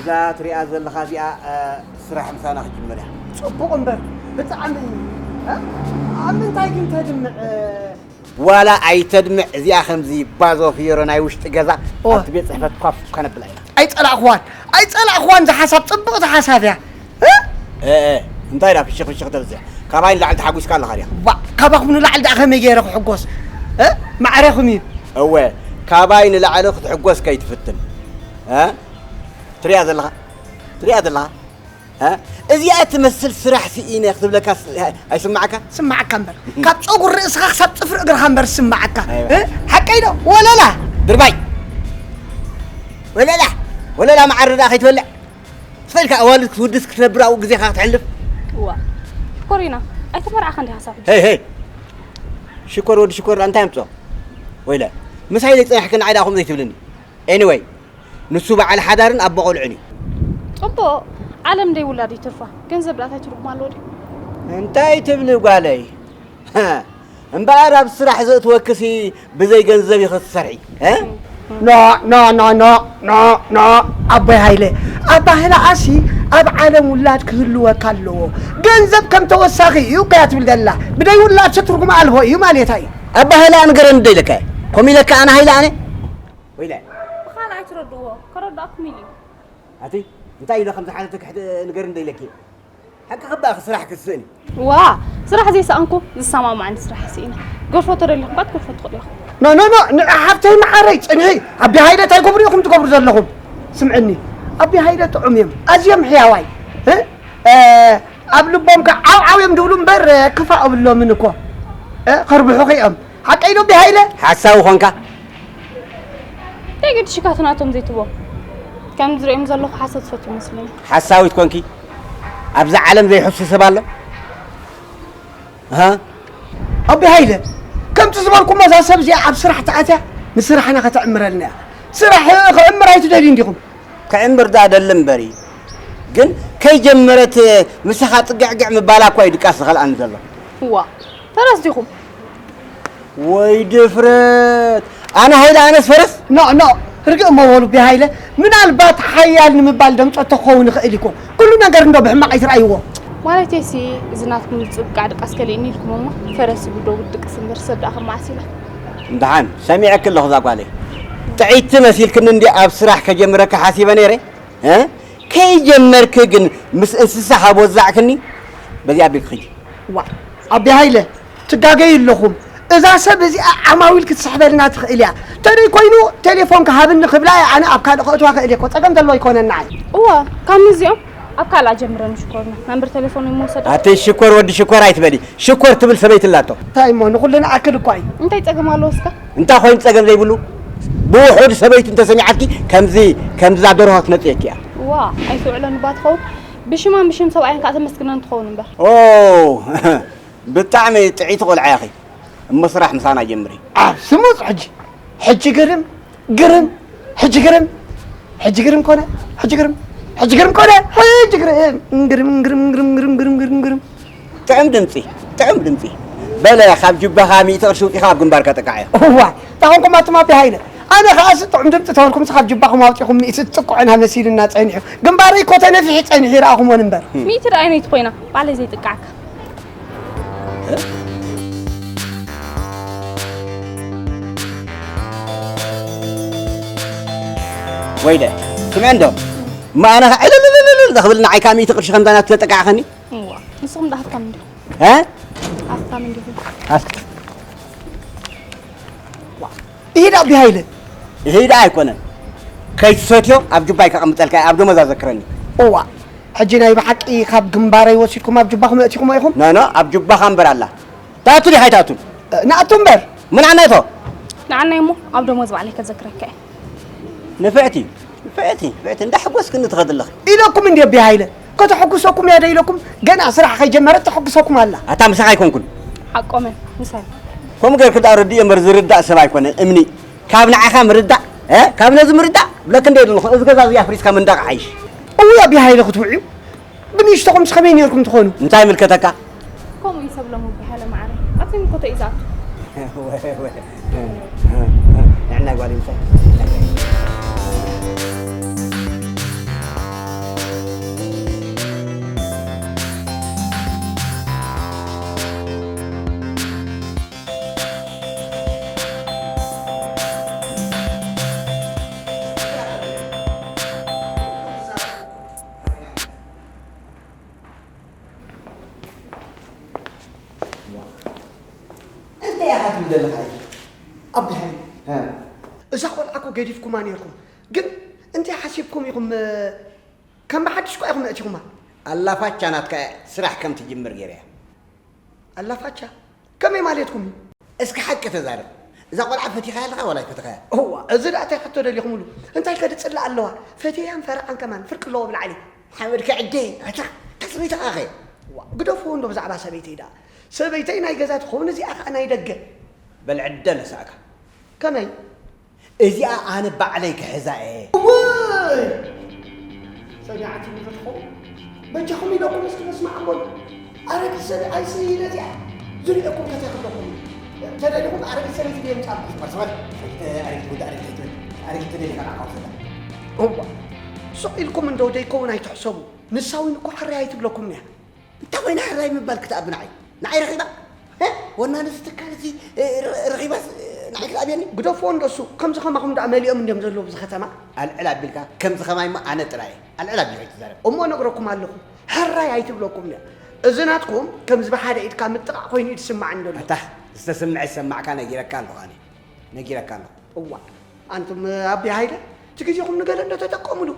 እዛ ትሪኣ ዘለኻ እዚኣ፣ እ፣ ስራሕ ምሳና ክጅምር እያ። ጽቡቕ እምበር፣ ብጣዕሚ፣ እ? ኣብ ምንታይ ግን ተድምዕ፣ እ? ዋላ ኣይተድምዕ፣ እዚኣ ከምዚ ባዞ ፍየሮ ናይ ውሽጢ ገዛ ኣብቲ ቤት ጽሕፈት ኳፍ ከነብላ ኢና። ኣይጸላእኽዋን፣ ኣይጸላእኽዋን፣ እዛ ሓሳብ ጽብቕቲ ሓሳብ እያ። እ? እ፣ እ፣ እንታይ ኢላ ፍሽኽ ፍሽኽ ተብዝሕ? ካባይ ንላዕሊ ተሓጒስካ ኣለኻ ዲኻ? ዋ፣ ካባኹም ንላዕሊ ደኣ ከመይ ገይረ ክሕጎስ? እ? ማዕረኹም እዩ። እወ፣ ካባይ ንላዕሊ ክትሕጎስ ከይትፍትን። እ? ትሪኣ ዘለኻ? ትሪኣ ዘለኻ? እ? እዚኣ ትመስል ስራሕ ስኢነ ክትብለካ ስ-፣ ኣይስማዓካ? ስማዓካ እምበር። ካብ ጸጉር ርእስኻ ክሳብ ጽፍሪ እግርኻ እምበር ስማዓካ። ኣይዋ። እ? ሓቀይ ዶ? ወለላ። ድርባይ። ወለላ። ወለላ መዓር ደኣ ከይትበልዕ። ስቕ ኢልካ ኣዋልድ ክትውድስ ክትነብር ኣብኡ ግዜኻ ክተሕልፍ። እዋ። ሽኮር ኢና። ኣይተመርዓኻን ዲኻ ሳብ ሕጂ? ሄይ፣ ሄይ። ሽኮር ወዲ ሽኮር እንታይ ኣምጽኦ? ወይለ። ምሳይ ዘይጸናሕክን ንዓይ ደኣ ከምኡ ዘይትብልኒ። ኤኒወይ። ንሱ በዓል ሓዳርን ኣቦ ቆልዑን እዩ። ጽቡቕ፣ ዓለም ደይ ውላድ ይትርፋ። ገንዘብ ደኣ እንታይ ትርጉም ኣለዎ ድዩ? እንታይ ትብሊ ጓለይ? እምበኣር ኣብ ስራሕ ዘእትወክሲ ብዘይ ገንዘብ ኢኺ ትሰርሒ። እ? ኖ ኖ ኖ ኖ ኖ ኖ ኣቦይ ሃይለ ኣባህላኣሲ ኣብ ዓለም ውላድ ክህልወካ ኣለዎ። ገንዘብ ከም ተወሳኺ እዩ ከያ ትብል ዘላ። ብደይ ውላድ ትርጉም ኣልቦ እዩ ማለታ እዩ። ኣባህላ ንገረኒ ዶ ኢለካ እየ? ከምኡ ኢለካ ኣነ ሃይለ ኣነ? ወይለ ብኻልእ ኣይትረድእዎ፣ ከረድኣኩም ኢሉ እዩ። ኣቲ እንታይ ኢሉ ከም ዝሓተተኪ ሕጂ ንገርኒ ዶ ኢለኪ? ሓቂ ክበኣኺ ስራሕ ክትስእኒ። ዋ ስራሕ ዘይሰኣንኩ ዝሰማማዓኒ ስራሕ ስኢነ። ክትገርፎ ተደሊኹም እኳ ክትገርፎ ትኽእሉ ኢኹም። ኖ ኖ ኖ ንዓ ሓፍተይ መዓረይ ጽንሒ። ኣቢ ሃይለ እንታይ ገብሩ ኢኹም ትገብሩ ዘለኹም? ስምዕኒ ኣቢ ሃይለ ጥዑም እዮም ኣዝዮም ሕያዋይ። እ? እ፣ ኣብ ልቦም ከ ዓው ዓው እዮም ድብሉ እምበር ክፋእ ኣብሎምን እኮ። እ፣ ከርብሑኺ እዮም። ሓቀይ ዶ ቢሃይለ? ሓሳዊ ኾንካ። እንታይ ገዲሽካ እቲ ናቶም ዘይትቦ? ከም ዝርእዮም ዘለኹ ሓሶት ዝፈትዩ ይመስሉኒ። ሓሳዊት ኮንኪ? ኣብዛ ዓለም ዘይሕሱ ሰብ ኣሎ? ሃ? ኣቢ ሃይለ፣ ከምቲ ዝበልኩሞ እዛ ሰብ እዚኣ ኣብ ስራሕ ተኣትያ ንስራሕና ከተዕምረልና እያ። ስራሕ ክዕምር ኣይትደልዩ እንዲኹም? ክዕምር ደኣ ደሊ እምበሪ፣ ግን ከይጀመረት ምሳኻ ጥግዕግዕ ምባላ እኳ እዩ ድቃስ ዝኸልኣኒ ዘሎ። እዋ፣ ፈረስ ዲኹም? ወይ ድፍረት! ኣነ ሃይለ ኣነስ ፈረስ? ኖእ ኖእ፣ ርግእ እሞ በሉ ቢሃይለ፣ ምናልባት ሓያል ንምባል ደምጸቶ ክኸውን ይኽእል እዩ እኮ። ኩሉ ነገር እንዶ ብሕማቕ ኣይትርኣይዎ። ማለተይሲ እዚ ናትኩም ዝጽብቃዕ ድቃስ ከሊእኒ ኢልኩም እሞ ፈረስ ይብዶ ውድቅስ እምበር ሰብ ደኣ ከም መዓስ ኢላ። ደሓን ሰሚዐኪ ኣለኹ እዛ ጓለይ። ጥዕይቲ መሲልክኒ እንድየ ኣብ ስራሕ ከጀምረኪ ሓሲበ ነይረ። እ? ከይጀመርኪ ግን ምስ እንስሳ ካብ ወዛዕክኒ በዚኣ ኣቢልኪ ኺጂ። ዋእ ኣቢ ሃይለ ትጋገዩ ኣለኹም። እዛ ሰብ እዚኣ ዓማዊል ክትስሕበልና ትኽእል እያ። ተደይ ኮይኑ ቴሌፎንኪ ሃብኒ ክብላ እየ ኣነ ኣብ ካልእ ከእትዋ ክእል እየ እኮ ጸገም ዘለዎ ኣይኮነን ንዓይ። እወ ካብ ምስዚኦም ኣብ ካልኣ ጀምረኒ ሽኮርና ናምበር ተሌፎኖም ይወሰዳ። ኣቲ ሽኮር ወዲ ሽኮር ኣይትበሊ። ሽኮር ትብል ሰበይቲ ኣላቶ። እንታይ እሞ ንኹሉ ንኣክል እኳ እዩ። እንታይ ጸገም ኣለዎ እስከ? እንታይ ኮይኑ ጸገም ዘይብሉ? ብውሑድ ሰበይቱ እንተሰሚዓትኪ ከምዚ ከምዛ ደርሆ ክትነጽየኪ እያ። ዋእ ኣይትውዕሎን እባ ትኸውን ብሽማን ብሽም ሰብኣየን ከኣ ተመስግነን ትኸውን እምበር። ኦ ብጣዕሚ ጥዕይቲ ቆልዓ ኢኺ። እሞ ስራሕ ምሳና ጀምሪ። ኣብ ስሙጽ ሕጂ ሕጂ ግርም ግርም ሕጂ ግርም ሕጂ ግርም ኮነ ሕጂ ግርም ሕጂ ግርም ኮነ ሕጂ ግርም ግርም ግርም ግርም ግርም ግርም ግርም ግርም ጥዑም ድምጺ ጥዑም ድምጺ በለ ካብ ጁባኻ ሚእቲ ቅርሺ ውጺኻ ኣብ ግንባርካ ጥቃዕ እያ። እዋይ እንታይ ኮንኩም ኣቱም ኣቢ ሃይለ ኣነ ከኣሲ ጥዑም ድምጺ ተበልኩምሲ ካብ ጁባኹም ኣውጺኹም ሚእቲ ትጥቅዑና መሲሉና ጸኒሑ ግንባረይ እኮ ተነፊሑ ጸኒሑ ይረኣኹም ወን እምበር። ሚእቲ ደኣ ኣይነይቲ ኮይና ባዕለይ ዘይጥቃዓካ። ወይለ ስምዐ እንዶ እሞ ኣነ ኸዓ ዕልልልልል ዘኽብል ንዓይ ከዓ ሚእቲ ቅርሺ ከምዛ ናቱ ተጠቃዕኸኒ። እዋ ንስኹም ደኣ ሃብታም እንዲኹም። እ? ሃብታም እንዲኹም። ይሄዳ ቢሃይለ ይሄዳ ኣይኮነን ከይትሰትዮ ኣብ ጁባይ ከቐምጠልካ ኣብ ደሞዝ ኣዘክረኒ። እዋ ሕጂ ናይ ብሓቂ ካብ ግንባረይ ወሲድኩም ኣብ ጁባኹም ኣእቲኹሞ ኢኹም? ኖኖ ኣብ ጁባኻ እምበር ኣላ። ትኣቱ ዲኻ ኣይትኣቱን? ንኣቱ እምበር። ምን ዓናይቶ? ንዓናይ እሞ ኣብ ደሞዝ ባዕለይ ከዘክረካ እየ። ንፍዕቲ ንፍዕቲ ንፍዕቲ እንዳሐጎስክኒ ትኸዲ ኣለኺ። ኢለኩም እንድየ ኣቢ ሃይለ ከተሐጉሰኩም እያ ዶ ኢለኩም ገና ስራሕ ከይጀመረት ተሐጉሰኩም ኣላ። ኣታ ምሳኻ ኣይኮንኩን። ሓቆመን ምሳይ። ከምኡ ገይርኪ ደኣ ረድእዮ እምበር ዝርዳእ ሰብ ኣይኮነን እምኒ። ካብ ንዓኻ ምርዳእ እ ካብ ነዚ ምርዳእ ብለኪ እንደ ኣለኹ እዚ ገዛ እዚ ኣፍሪስካ ምንዳቕ ይሓይሽ። እውይ ኣቢ ሃይለ ክትውዕዩ ብንእሽቶኹምስ ከመይ ኔርኩም ትኾኑ? እንታይ ይምልከተካ? ከምኡ እዩ ሰብ ሎሚ ኣቢ ሃይለ መዓረይ ኣብቲ ምልከቶ እዩ ዝኣቱ። ንዕና ጓል ምሳይ ኢኻ ትብል ዘለኻ? ኣቢ ሃይ፣ እ። እዛ ቆልዓ እኮ ገዲፍኩማ ነይርኩም፣ ግን እንታይ ሓሲብኩም ኢኹም? ከም ብሓድሽ እኳ ኢኹም ኣእቲኹማ። ኣላፋቻ ናትካ እያ ስራሕ ከም ትጅምር ገይረያ። ኣላፋቻ ከመይ ማለትኩም እዩ? እስኪ ሓቂ ተዛረብ። እዛ ቆልዓ ፈቲኻያ ኣለኻ ዋላ ኣይፈተኻያ? እዋ፣ እዚ ደኣ እንታይ ሕቶ ደሊኹምሉ? እንታይ ከድጽላ ኣለዋ? ፈትያን ፈርዓን ከማን ፍርቂ ኣለዎ ብላዕሊ። ሓመድ ከዕደ። ኣታ፣ እታ ሰበይትኻ ኸ? እዋ፣ ግደፍዎ እንዶ ብዛዕባ ሰበይተይ ደኣ። ሰበይተይ ናይ ገዛ ትኸውን፣ እዚኣ ኸኣ ናይ ደገ። በል ዕደ ነሳእካ። ከመይ? እዚኣ ኣነ ባዕለይ ክሕዛ እየ። እውይ! ሰሚዓትኒ ዶ ትኸውን? በጃኹም ኢለኩም እስኪ መስማዕ በሉ። ኣረጊት ሰበይ ኣይሲ ኢለ እዚኣ ዝርእየኩም ከተ ክብለኩም እዩ። ተደሊኹም ኣረጊት ሰበይቲ ድየ ምጻልኩም? በል ዝበል። ኣረጊት፣ ኣረጊት ጉዳ፣ ኣረጊት ኣይትበል። ኣረጊት ተደሊኻ ንዓኻ ውሰዳ። እዋ፣ ሱቕ ኢልኩም እንዶ ደይከውን ኣይትሕሰቡ። ንሳ እውን እኮ ሕራይ ኣይትብለኩምን እያ። እንታይ ኮይና ሕራይ ምባል ክትኣብ ንዓይ? ንዓይ ረኺባ? እ? ወናንስ ትካል እዚ፣ እ፣ ረ-፣ ረኺባስ፣ እ፣ ንዓይ ክትኣብየኒ? ግደፍዎ እንዶ እሱ፣ ከምዚ ከማኹም ደኣ መሊኦም እንድዮም ዘለዉ ኣብዚ ከተማ። ኣልዕል ኣቢልካ፣ ከምዚ ከማይ እሞ ኣነ ጥራይ እየ። ኣልዕል ኣቢልካ ኣይትዛረብ። እሞ እነግረኩም ኣለኹ፣ ሕራይ ኣይትብለኩም እያ። እዚ ናትኩም ከምዚ ብሓደ ኢድካ ምጥቓዕ ኮይኑ እዩ ዝስማዓኒ ዘሎ። ኣታ፣ ዝተስምዐ ዝሰማዕካ ነጊረካ ኣለኹ ኣነ። ነጊረካ ኣለኹ። እዋእ፣ ኣንቱም ኣቢ ሃይለ፣ እቲ ግዜኹም ንገለ እንዶ ተጠቀሙሉ።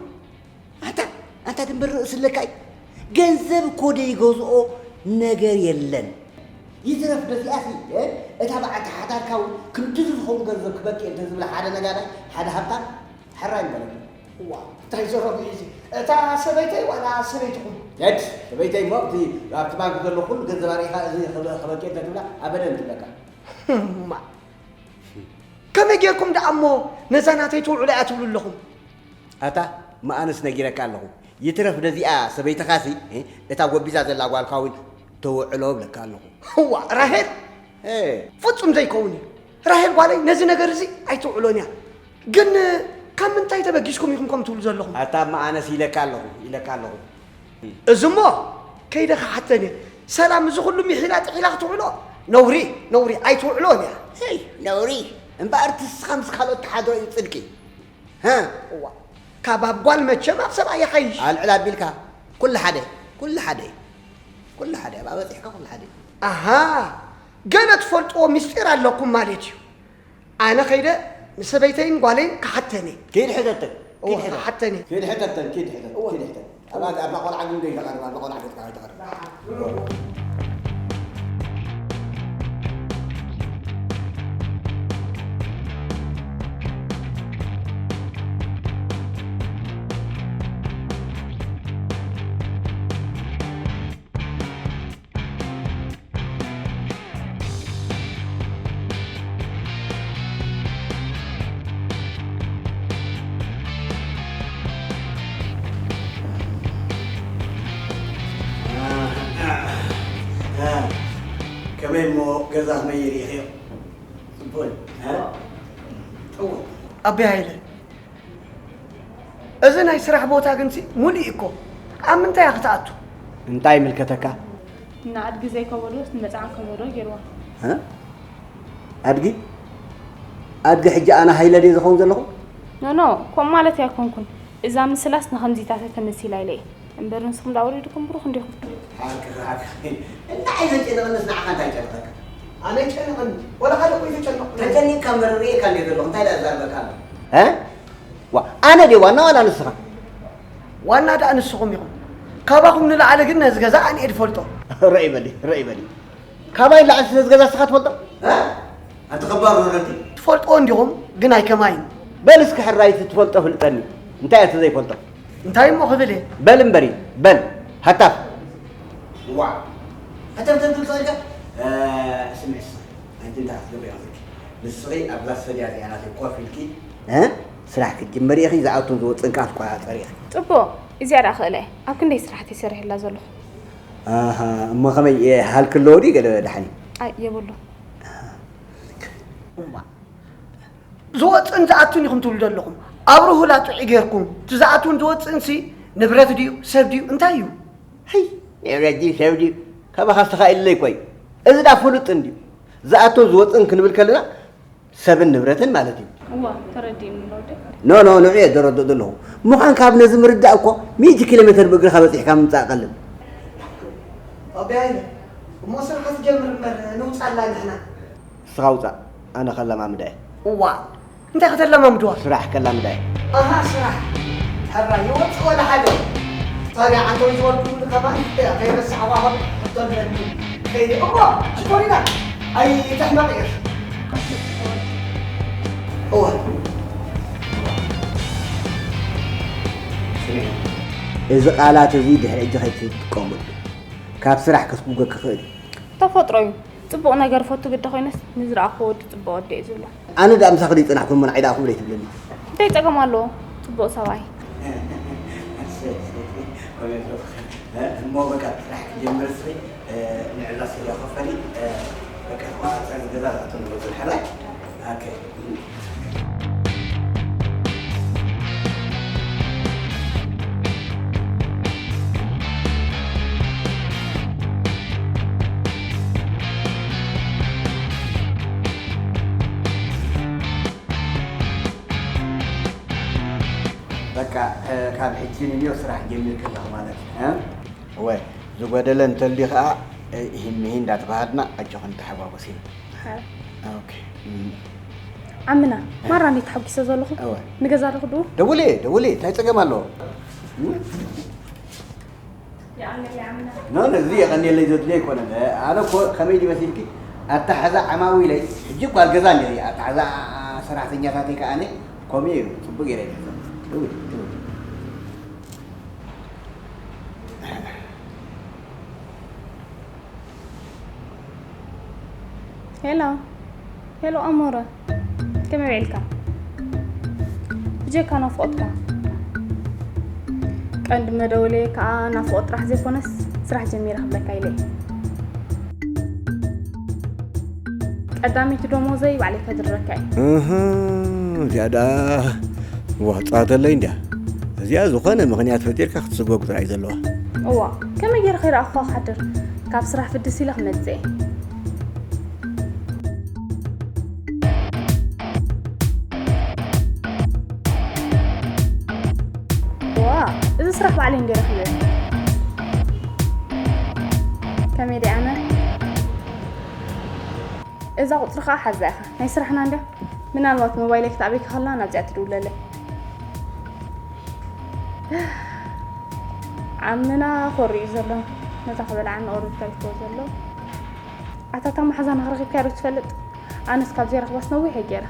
ኣንታ፣ ኣንታ ድንበር ርእሲ ኣለካ እዩ። ገንዘብ እኮ ደይገዝኦ ነገር የለን። ይትረፍ በዚኣሲ፣ እ፣ እታ በዓልቲ ሓዳርካ እውን ክንድዚ ዝኸውን ገንዘብ ክበኪ እንተ ዝብላ ሓደ ነጋዳይ፣ ሓደ ሃብታም፣ ሕራይ ምበለኪ። እዋ፣ እንታይ ዘረቡ እዩ እዚ? እታ ሰበይተይ ዋላ ሰበይትኹም? የድ፣ ሰበይተይ እሞ፣ እቲ ኣብቲ ባንክ ዘሎ ኩሉ ገንዘብ ኣርኢኻ፣ እዚ ክበ-፣ ክበኪ እንተ ትብላ፣ ኣበደን ትብለካ። እማ፣ ከመይ ጌርኩም ደኣ እሞ ነዛ ናተይ ትውዕሎ እያ ትብሉ ኣለኹም? ኣታ፣ እሞ ኣነስ ነጊረካ ኣለኹ። ይትረፍ ነዚኣ ሰበይትኻሲ፣ እ፣ እታ ጎቢዛ ዘላ ጓልካ እውን ተውዕሎ እብለካ ኣለኹ። እዋ፣ ራሄል! እ። ፍጹም ዘይከውን እዩ። ራሄል ጓለይ ነዚ ነገር እዚ ኣይትውዕሎን እያ። ግን ካብ ምንታይ ተበጊስኩም ኢኹም ከምኡ ትብሉ ዘለኹም? ኣታ እሞ ኣነስ ኢለካ ኣለኹ፣ ኢለካ ኣለኹ። እዚ እሞ ከይደ ክሓተን እየ። ሰላም እዚ ኩሉ ሚሒላ ጥሒላ ክትውዕሎ? ነውሪ፣ ነውሪ፣ ኣይትውዕሎን እያ። ሄይ፣ ነውሪ። እምበኣር እቲ ንስኻ ምስ ካልኦት ትሓድሮ እዩ ጽድቂ። ሃ? እዋ፣ ካብ ኣብ ጓል መቸም ኣብ ሰብኣይ ይሓይሽ። ኣልዕል ኣቢልካ፣ ኩሉ ሓደ፣ ኩሉ ሓደ እዩ። ኩሉ ሓደ፣ ኣብኣ በጺሕካ ኩሉ ሓደ እዩ። ኣሃ፣ ገለ ትፈልጥዎ ምስጢር ኣለኩም ማለት እዩ። ኣነ ከይደ ንሰበይተይን ጓለይን ክሓተን እየ። ኪድ ሕተተን፣ እወ፣ ኪድ ሕተን። ክሓተን እየ። ኪድ ሕተተን፣ ኪድ ሕተን፣ እወ። ኪድ ሕተን። ኣብ፣ ኣብ ቆልዓ ግን ዘይተቐርብ፣ ኣብ ቆልዓ ገጽካ ኣይተቐርብ። ከመይ እሞ ገዛ ከመይ ርኢኽዮ? ጽቡቕ እዩ። እ? እወ። ኣቦይ ሃይለ፣ እዚ ናይ ስራሕ ቦታ ግንሲ ሙሉእ እዩ እኮ። ኣብ ምንታይ እያ ክትኣቱ? እንታይ ይምልከተካ? ንኣድጊ ዘይከበዶስ ንመጽዓን ከበዶ ገይርዋ። እ? ኣድጊ? ኣድጊ ሕጂ ኣነ ሃይለ ድየ ዝኸውን ዘለኹ? ኖ፣ ኖ፣ ከምኡ ማለት ኣይኮንኩን። እዛ ምስላስ ንኸምዚታት ተመሲላ ኢለ እየ። እምበር ንስኹም ደኣ ወሪድኩም ብሩኽ እንዲኹም። ሓቅኻ፣ ሓቅኻ። እንታይ ዘጨነቐንስ ንዓኻ እንታይ ጨነቐካ? ኣነ ይጨነቐኒ። ወላ ሓደ እኮ ይተጨነቕኩ። ተጨኒቕካ መረር ኢልካ እንድየ ዘለኹ። እንታይ ደኣ እዛረበካ ኣለኹ? እ? ዋ፣ ኣነ ድየ ዋና ዋላ ንስኻ? ዋና ደኣ ንስኹም ኢኹም። ካባኹም ንላዕሊ ግን ነዚ ገዛ ኣነ እየ ዝፈልጦ። ርኣይ በሊ፣ ርኣይ በሊ። ካባይ ንላዕሊ ስለዚ ገዛ ንስኻ ትፈልጦ? እ? ኣቲ ኸባር ወረድቲ። ትፈልጥዎ እንዲኹም፣ ግን ኣይከማይን። በል እስኪ ሕራይ እቲ ትፈልጦ ፍልጠኒ። እንታይ እያ እቲ ዘይፈልጦ? እንታይ እሞ ክብል እየ? በል እምበሪ፣ በል። ሃታፍ። ዋዕ። ሃታፍ ተንትል ትኽእልካ? እ፣ ስምዒ እስኺ። ኣንቲ እንታይ ክትገብሪ ኢኺ? ንስኺ ኣብዛ ሰድያ እዚኣ ናተይ ኮፍ ኢልኪ፣ እ? ስራሕ ክትጅምሪ ኢኺ፣ ዝኣቱን ዝወፅእን ከኣ ትቆፃፀሪ ኢኺ። ጽቡቕ፣ እዚኣ ደኣ ክእለ እየ። ኣብ ክንደይ ስራሕቲ ሰሪሐላ ዘለኹ። ኣሃ፣ እሞ ከመይ፣ እ፣ ሃልኪ ኣለዎ ድዩ ገለ ደሓን እዩ? ኣይ፣ የብሉ። እማ፣ ዝወፅእን ዝኣቱን ኢኹም ትብሉ ዘለኹም። ኣብ ርሁላ ጥዑይ ጌርኩም፣ እቲ ዝኣቱን ዝወፅእንሲ ንብረት ድዩ፣ ሰብ ድዩ፣ እንታይ እዩ? ሄይ፣ ንብረት ድዩ ሰብ ድዩ? ካባኻስ ተኻኢሉለይ እኮ እዩ። እዚ ደኣ ፍሉጥ እንድዩ። ዝኣቱን ዝወፅእን ክንብል ከለና ሰብን ንብረትን ማለት እዩ። እዋ፣ ተረዲእኒ ወደይ። ኖ፣ ኖ፣ ንዑ እየ ዘረድእ ዘለኹ። ምዃንካ ኣብ ነዚ ምርዳእ እኮ ሚእቲ ኪሎ ሜተር ብእግርኻ በፂሕካ ምምፃእ ቀልል። ኣቦይ ሃይለ፣ እሞ ስራሕ ትጀምር እምበር ንውፃላ ንሕና። ኣውጻእ፣ ኣነ ከለማምዳ እየ። እዋ፣ እንታይ ከተለማምድዋ? ስራሕ ከላምዳ እየ። ኣሃ፣ ስራሕ። ሕራይ ይወጽእ ወላ ሓደ። ታዲያ ኣንቶኒ ዝበልኩሉ ከማን ከይረሳዕዋ ኸም ሕቶ ኣለኒ። ከይደ እሞ ሽኮሪና ኣይተሕመቕ እየ። እወ። ስምዒ፣ እዚ ቃላት እዚ ድሕሪ ሕጂ ከይትጥቀመሉ። ካብ ስራሕ ከስጉገኪ ይኽእል እዩ። ተፈጥሮ እዩ። ጽቡቕ ነገር ፈቱ ግዲ ኮይነስ ንዝረኣኹ ወዲ ጽቡቕ ወዲ እዩ ዝብሎ። ኣነ ደኣ ምሳኺ ዘይጸናሕኩ እሞ ንዓይ ደኣ ክብለይ ትብለኒ? እንታይ ጸገም ኣለዎ? ጽቡቕ ሰብኣይ። እሞ በቃ ስራሕ ክጀምር ስሪ ንዕላ ስሪያ ከፈሊ በቃ ተቋራጸ ገዛ ዛእቶ ንበጽል ሕራይ። ኦኬ። በቃ፣ እ፣ ካብ ሕጂ ንንዮ ስራሕ ጀሚርኪ ኣለኺ ማለት እዩ፣ እ? እወ፣ ዝጎደለ እንተልዩ ኸኣ፣ እ፣ ሂን ምሂን እንዳተባሃልና ኣጆኽን ተሓጓጎሲ። ሓ- ኦኬ። እም። ዓምና፣ እ። ማራ እንዴት ተሓጒሰ ዘለኹ? እወ። ንገዛ ዶ ክድውል? ደውሊ፣ ደውሊ፣ እንታይ ጸገም ኣለዎ? እም? ኖ፣ ነዚ የቐንየለይ ዘድልዮ ኣይኮነን። ኣነ እኮ ከመይ ድዩ መሲልኪ? ኣተሓዛ ዓማዊለይ፣ ሕጂ ጓል ገዛ እንድየ፣ ኣተሓዛ ሰራሕተኛታተይ ከኣ ኣነ ከምኡ እዩ፣ ጽቡቕ ገይረ እየ ዝፈልጥ። እውይ፣ እውይ። ሄሎ፣ ሄሎ ኣሞረ፣ ከመይ ውዒልካ? ብጀካ ናፍቖትካ። ቀንዲ መደወለየ ከኣ ናፍቖት ጥራሕ ዘይኮነስ ስራሕ ጀሚረ ክብለካ ኢለ እየ። ቀዳመይቲ ደሞዘይ ባዕለይ ከድረካ እየ። እህ፣ እዚኣ ደኣ ዋጻተለይ እንድያ። እዚኣ ዝኾነ ምኽንያት ፈጢርካ ክትስጎግ ጥራይ ዘለዋ። እዋ፣ ከመይ ገይረ ከይረኣኹኻ ክሓድር? ካብ ስራሕ ፍድስ ኢለ ክመጽእ እየ። ዋ፣ እዚ ስራሕ ባዕለይ እንድየ ረኺበዮ። ከመይ ደኣ ኣነ? እዛ ቁጽሪ ኸኣ ሓዛ ኢኻ። ናይ ስራሕና እንድያ። ምናልባት ሞባይለይ ክትኣበይኪ ከላ ናብዚኣ ትድውለለይ። ዓምና ኮሪዩ ዘሎ። ነታ ክበልዓ ንቐሩብ ተሪፍዎ ዘሎ። ኣታ እታ መሓዛና ረኺብካያ ዶ ትፈልጥ? ኣነስ ካብ ዘይረኽባስ ነዊሕ እየ ገይረ።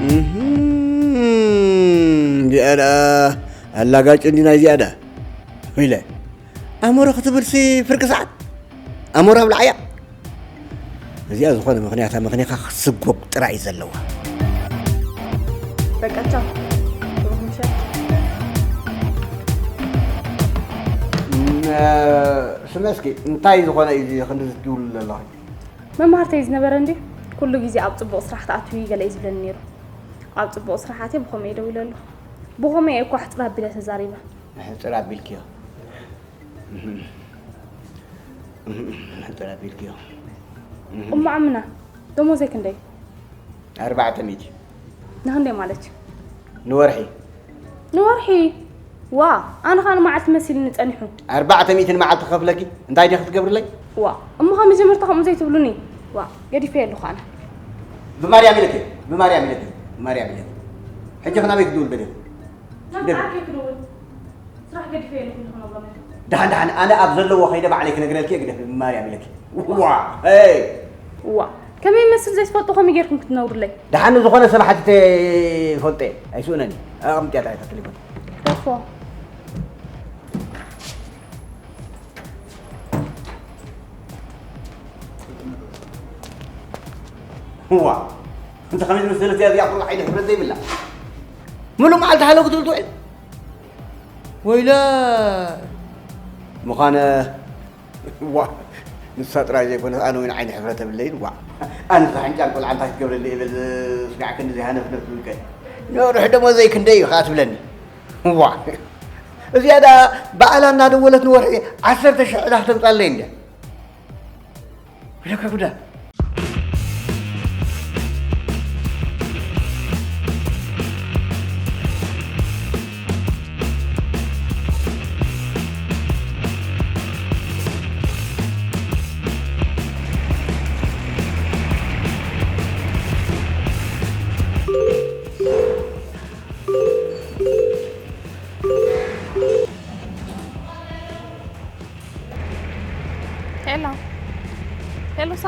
እህም፣ እንዲኣ ደኣ ኣላጋጭ እንዲ ናይ እዚኣ ደኣ ኢለ። ኣሞረ ክትብልሲ ፍርቂ ሰዓት ኣሞራ ኣብልዓያ። እዚኣ ዝኾነ ምኽንያታ ምኽኒኻ ክትስጎግ ጥራይ እዩ ዘለዋ። በቃ ቻው። ብሩኽ ምሸት። እም፣ ስመ እስኪ እንታይ ዝኾነ እዩ እዚ ክንዲ ዝድውል ዘለኺ? መማህርተይ ዝነበረ እንዲ ኩሉ ግዜ ኣብ ጽቡቕ ስራሕ ትኣትዊ ገለ እዩ ዝብለኒ ነይሩ። ኣብ ጽቡቕ ስራሕ ኣትየ ብኸመይ እየ ደው ኢለ ኣለኹ? ብኸመይ እየ እኳ ሕጽር ኣቢለ ተዛሪበ? ሕጽር ኣቢልክዮ። ሕጽር ኣቢልክዮ። እሞ ዓምና፣ ደሞዘይ ክንደይ? ኣርባዕተ ሚእቲ። ንኽንደይ ማለት እዩ? ንወርሒ። ንወርሒ? ዋ፣ ኣነ ኸኣ ንመዓልቲ መሲሉኒ ጸኒሑ። ኣርባዕተ ሚእቲ ንመዓልቲ ክኸፍለኪ? እንታይ ዲኺ ክትገብርለይ? ዋ፣ እሞ ኸኣ መጀመርታ ከምኡ ዘይትብሉኒ? ዋ፣ ገዲፈዮ ኣለኹ ኣነ። ብማርያም ኢለኪ፣ ብማርያም ኢለኪ፣ ብማርያም ኢለኪ። ሕጂ ኸ ናበይ ክድውል ደሊኺ? ናብ ደብ- ዓርከይ ክድውል። ስራሕ ገዲፈ እየ ኢልኩ ንኽነግሮም እየ። ደሓን፣ ደሓን፣ ኣነ ኣብ ዘለዎ ከይደ ባዕለይ ክነግረልኪ እየ፣ ግደፊ፣ ብማርያም ኢለኪ። ዋ፣ ሄይ! ዋ፣ ከመይ ይመስል ዘይትፈልጡ ከመይ ጌርኩም ክትነግሩለይ? ደሓን፣ ዝኾነ ሰብ ሓቲተ ይፈልጦ እየ፣ ኣይስእነን እየ። ኣቐምጥያ እታ ቴሌፎን። ደፎ። ዋ፣ እንተ ከመይ ዝመሰለት እያ እዚኣ፣ ኩሉ ዓይነት ሕብረት ዘይብላ። ምሉእ መዓልቲ ሃለው ክትብል ትውዕል። ወይለ ምዃነ፣ ዋ፣ ንሳ ጥራይ ዘይኮነት ኣነ እውን ዓይኒ ሕፍረት የብለይን። ዋ፣ ኣነ እዛ ሕንጫን ቆልዓ እንታይ ክትገብረለይ እየ በል፣ ስጋዕ ክንዲ ዘይሃነፍነፍ ዝብል ከ። ንርሕ ደሞዘይ ክንደይ እዩ ኸኣ ትብለኒ። ዋ፣ እዚኣ ደኣ ባዕላ እናደወለት ንወርሒ ዓሰርተ ሽሕ ዕዳ ክተምጻለይ እንድያ። ወይለካ ጉዳ።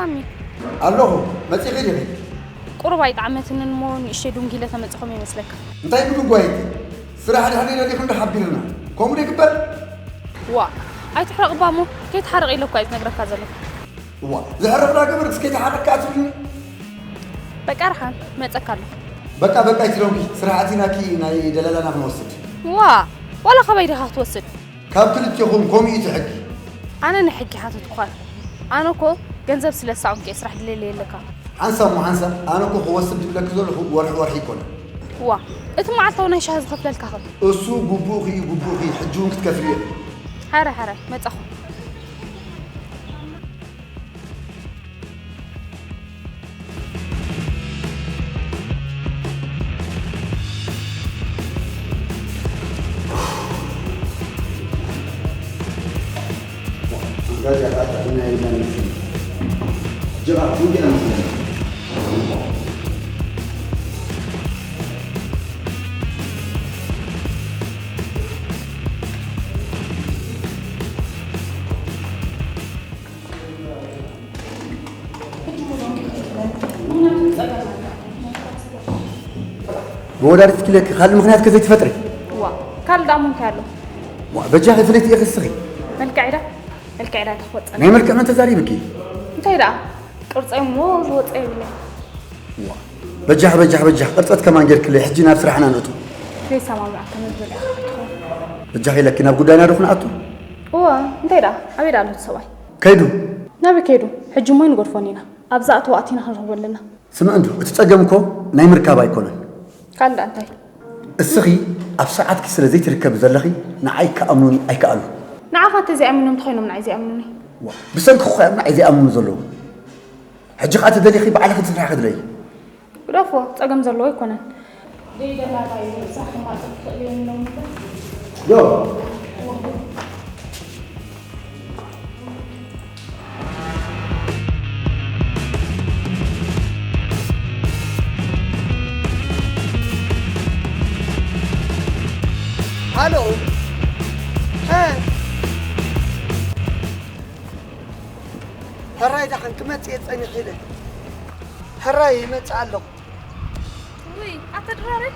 ኣሚ፣ ኣለኹ። መጺኺ ዲኺ? ቁሩብ ኣይጠዓመትንን እሞ ንእሽተይ ዱንጊለ ተመጽኹም ይመስለካ። እንታይ ብድጓይቲ? ስራሕ ድሕሪ ደሊኹም ዶ ሓቢርና? ከምኡ ዶ ይግበር? ዋ፣ ኣይትሕረቕ እባ እሞ፣ ከይትሓረቕ ኢለ እኳ እየ ዝነግረካ ዘለኹ። እዋ፣ ዝሕረቕ ዳ ገበርክስ ከይትሓረቕካ ኣትብልኒ? በቃ ረሓን፣ መጸካ ኣለኹ። በቃ በቃ፣ ይትለውኪ ስራሕ ኣቲናኪ ናይ ደላላና ክንወስድ። ዋ፣ ዋላ ካባይ ዲኻ ክትወስድ? ካብ ክልቴኹም ከምኡ እዩ እቲ ሕጊ። ኣነ ንሕጊ ሓተትኩኻ። ኣነ እኮ ገንዘብ ስለ ዝሰኣንኩ እየ ስራሕ ድሌለ የለካ። ሓንሳብ እሞ ሓንሳብ፣ ኣነ እኮ ክወስድ ዝብለኪ ዘለኹ ወርሒ ወርሒ ኣይኮነን። ዋ፣ እቲ መዓልታዊ ናይ ሻሂ ዝኸፍለልካ ኸ? እሱ ግቡእኺ እዩ፣ ግቡእኺ፣ ሕጂ እውን ክትከፍልዮ ኢኺ። ሓራይ ሓራይ፣ መጻኹ። ብወዳድትኪ ለኪ ካልእ ምኽንያት ከዘይትፈጥሪ። ዋ፣ ካልእ ደኣ ምንታይ ኣሎ? ዋ፣ በጃኺ ፍለይቲ ኢኺ እስኺ። መልክዕ ኢዳ፣ መልክዕ ኢዳ ተኽወፀ። ናይ መልክዕ መን ተዛሪብኪ? እንታይ ደኣ? ቅርፀይ እሞ ዝወፀ የብለይ። ዋ፣ በጃኺ፣ በጃኺ፣ በጃኺ፣ ቅርፀት ከማን ጌርክለይ፣ ሕጂ ናብ ስራሕና ንእቱ። ዘይሰማምዓካ መበል ኢኻ ክትኾን። በጃኺ ኢለኪ፣ ናብ ጉዳይና ዶ ክንኣቱ? እወ፣ እንታይ ደኣ? ኣበይ ደኣ ኣሎ እቲ ሰብኣይ? ከይዱ። ናበይ ከይዱ? ሕጂ እሞ ኣይንገድፎን ኢና። ኣብዛ ኣተዋ ኣቲና ክንረኽቦ ኣለና። ስምዒ እንዶ፣ እቲ ጸገም እኮ ናይ ምርካብ ኣይኮነን። ካልእ ደኣ እንታይ? እስኺ ኣብ ሰዓትኪ ስለ ዘይትርከቢ ዘለኺ ንዓይ ክኣምኑኒ ኣይከኣሉን። ንዓኻ እንተዘይኣሚኖም እንታይ ኮይኖም ንዓይ ዘይኣምኑኒ? ዋ፣ ብሰንክኺ እኮ እዮም ንዓይ ዘይኣምኑ ዘለዉ። ሕጂ ኸኣ ተደሊኺ ባዕልኺ ትፍርሒ ክትለዪ። ግደፎ፣ ጸገም ዘለዎ ኣይኮነን። ዘይደላላዩ እዛ ክማጽእ ትኽእል እየ ኢሎም እምበር። ዶ? ሃሎ። እ። ሕራይ ደሓን ክመጽእ እየ ጸኒሐ ኢለ። ሕራይ ይመጽእ ኣለኹ። ውይ፣ ኣቶ ድራረይ።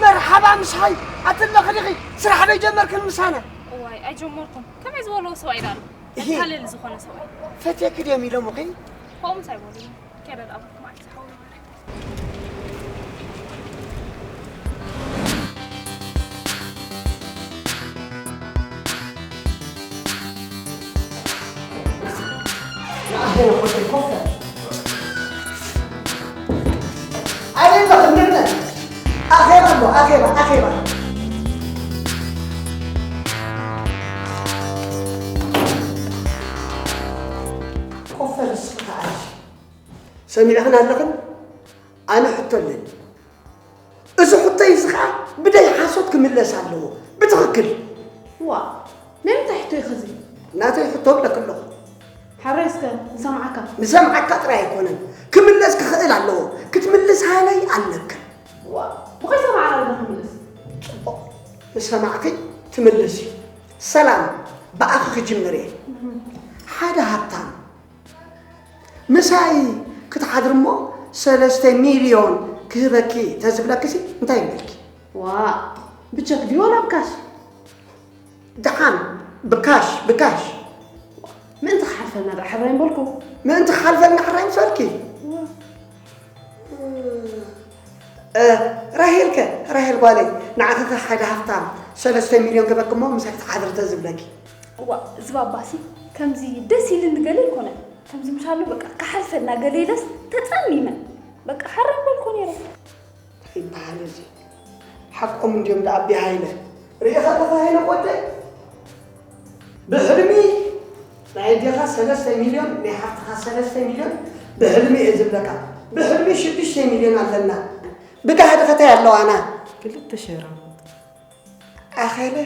መርሓባ ምሳይ። ኣቲ ኣለኺ ዲኺ? ስራሕ ዶ ጀመርክን ምሳና? እዋይ፣ ኣይጀመርኩን። ከመይ ዝበልዎ ሰብኣይ ደኣ ኣሎ? እሂ። መታለሊ ዝኾነ ሰብኣይ። ፈትየኪ ድዮም ኢሎምኺ? ከምኡስ ኣይበሉን። ከይደ ደኣ ኣብኩም ዓዲ ዝሓውሩ ማረ። ኣኼባ ኣሎ፣ ኣኼባ፣ ኣኼባ። ኮፈ ንስኺ ከኣ ሰሚዕኽን ኣለኽን? ኣነ ሕቶ ኣለኒ። እዚ ሕቶይ እዚ ኸዓ ብደይ ሓሶት ክምለስ ኣለዎ። ብትኽክል። ዋ፣ ናይ ምንታይ ሕቶ እዩ ኸዚ? ናተይ ሕቶ እብለኪ ኣለኹ። ሕራይ እስከ ንሰምዓካ። ንሰምዓካ ጥራይ ኣይኮነን፣ ክምለስ ክኽእል ኣለዎ። ክትምልሳለይ ኣለክን። ዋ፣ ብኸይ ሰማዕካ ዶ ክምልስ? ጽቡቕ። ንሰማዕኪ ትምልስ እዩ። ሰላም፣ ብኣኺ ክጅምር እየ። ሓደ ሃብታም ምሳይ ክትሓድሪ እሞ ሰለስተ ሚልዮን ክህበኪ ተዝብለኪሲ እንታይ ይብለኪ? ዋእ፣ ብቸክ ድዩ ዋላ ብካሽ? ደሓን ብካሽ፣ ብካሽ። ምእንቲ ክሓልፈና ደኣ ሕራይ ምበልኩ። ምእንቲ ክሓልፈና ሕራይ ምስ በልኪ? እ፣ ራሄልከ፣ ራሄል ጓለይ፣ ንዓኺ ከ ሓደ ሃፍታም ሰለስተ ሚልዮን ክህበኪ እሞ ምሳይ ክትሓድሪ ተዝብለኪ? እዋእ፣ እዚ ባባሲ ከምዚ ደስ ኢልኒ ገለ ኣይኮነን። ከምዚ ምሻሉ በቃ ክሓልፈና ገለ ኢለስ ተጸሚመ። በቃ ሓራይ ምበልኩ ነይረ። እንታይ ይበሃል እዚ? ሓቆም እንድዮም ደኣ ኣቢ ሃይለ። ርኢኻ ኣለኻ ሃይለ ወደይ? ብሕልሚ ናይ ኣዴኻ ሰለስተ ሚልዮን፣ ናይ ሓፍትኻ ሰለስተ ሚልዮን ብሕልሚ እየ ዝብለካ። ብሕልሚ ሽዱሽተ ሚልዮን ኣለና። ብጋህዲ ከታይ ኣለዋና? ክልተ ሸራሙጥ። ኣኸለ